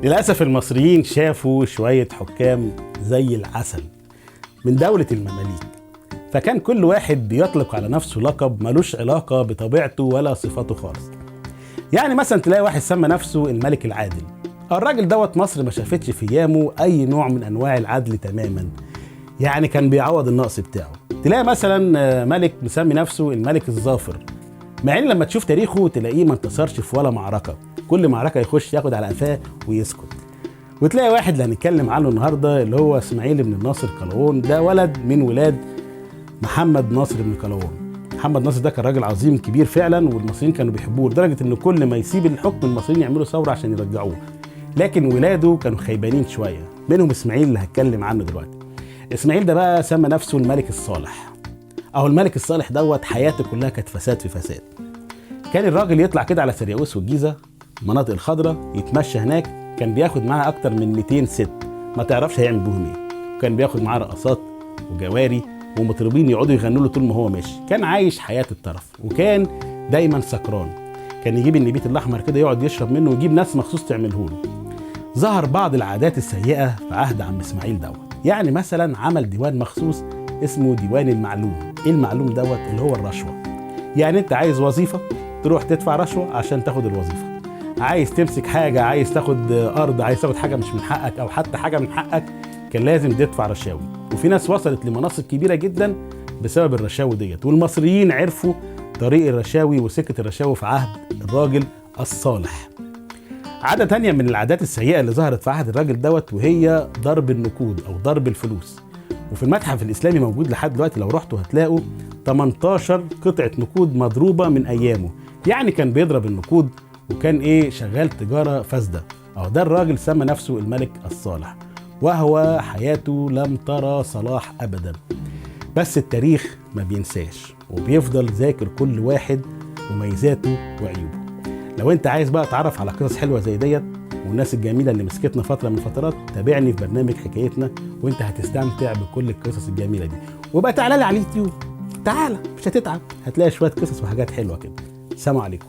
للأسف المصريين شافوا شوية حكام زي العسل من دولة المماليك، فكان كل واحد بيطلق على نفسه لقب ملوش علاقة بطبيعته ولا صفاته خالص. يعني مثلا تلاقي واحد سمى نفسه الملك العادل. الراجل دوت مصر ما شافتش في ايامه اي نوع من انواع العدل تماما، يعني كان بيعوض النقص بتاعه. تلاقي مثلا ملك مسمي نفسه الملك الظافر، مع ان لما تشوف تاريخه تلاقيه ما انتصرش في ولا معركة، كل معركة يخش ياخد على قفاه ويسكت. وتلاقي واحد اللي هنتكلم عنه النهارده اللي هو اسماعيل بن الناصر قلاوون، ده ولد من ولاد محمد ناصر بن قلاوون. محمد ناصر ده كان راجل عظيم كبير فعلا، والمصريين كانوا بيحبوه لدرجة ان كل ما يسيب الحكم المصريين يعملوا ثورة عشان يرجعوه. لكن ولاده كانوا خيبانين شوية، منهم اسماعيل اللي هتكلم عنه دلوقتي. اسماعيل ده بقى سمى نفسه الملك الصالح. اهو الملك الصالح دوت حياته كلها كانت فساد في فساد. كان الراجل يطلع كده على سرياوس والجيزه، المناطق الخضراء، يتمشى هناك، كان بياخد معاه اكتر من 200 ست، ما تعرفش هيعمل بيهم ايه. وكان بياخد معاه رقصات وجواري ومطربين يقعدوا يغنوا له طول ما هو ماشي. كان عايش حياة الترف، وكان دايما سكران. كان يجيب النبيت الاحمر كده يقعد يشرب منه، ويجيب ناس مخصوص تعمله له. ظهر بعض العادات السيئة في عهد عم اسماعيل دوت. يعني مثلا عمل ديوان مخصوص اسمه ديوان المعلوم. ايه المعلوم دوت؟ اللي هو الرشوة. يعني انت عايز وظيفة تروح تدفع رشوة عشان تاخد الوظيفة. عايز تمسك حاجة، عايز تاخد ارض، عايز تاخد حاجة مش من حقك او حتى حاجة من حقك، كان لازم تدفع رشاوي. وفي ناس وصلت لمناصب كبيرة جدا بسبب الرشاوي ديت، والمصريين عرفوا طريق الرشاوي وسكه الرشاوي في عهد الراجل الصالح. عادة تانية من العادات السيئة اللي ظهرت في عهد الراجل دوت وهي ضرب النقود أو ضرب الفلوس. وفي المتحف الإسلامي موجود لحد دلوقتي، لو رحتوا هتلاقوا 18 قطعة نقود مضروبة من أيامه. يعني كان بيضرب النقود وكان إيه، شغال تجارة فاسدة. أهو ده الراجل سمى نفسه الملك الصالح، وهو حياته لم ترى صلاح أبدا. بس التاريخ ما بينساش وبيفضل ذاكر كل واحد مميزاته وعيوبه. لو انت عايز بقى تعرف على قصص حلوة زي ديت والناس الجميلة اللي مسكتنا فترة من الفترات، تابعني في برنامج حكايتنا وانت هتستمتع بكل القصص الجميلة دي. وبقى تعالى لي على اليوتيوب، تعالى مش هتتعب، هتلاقي شوية قصص وحاجات حلوة كده. سلام عليكم.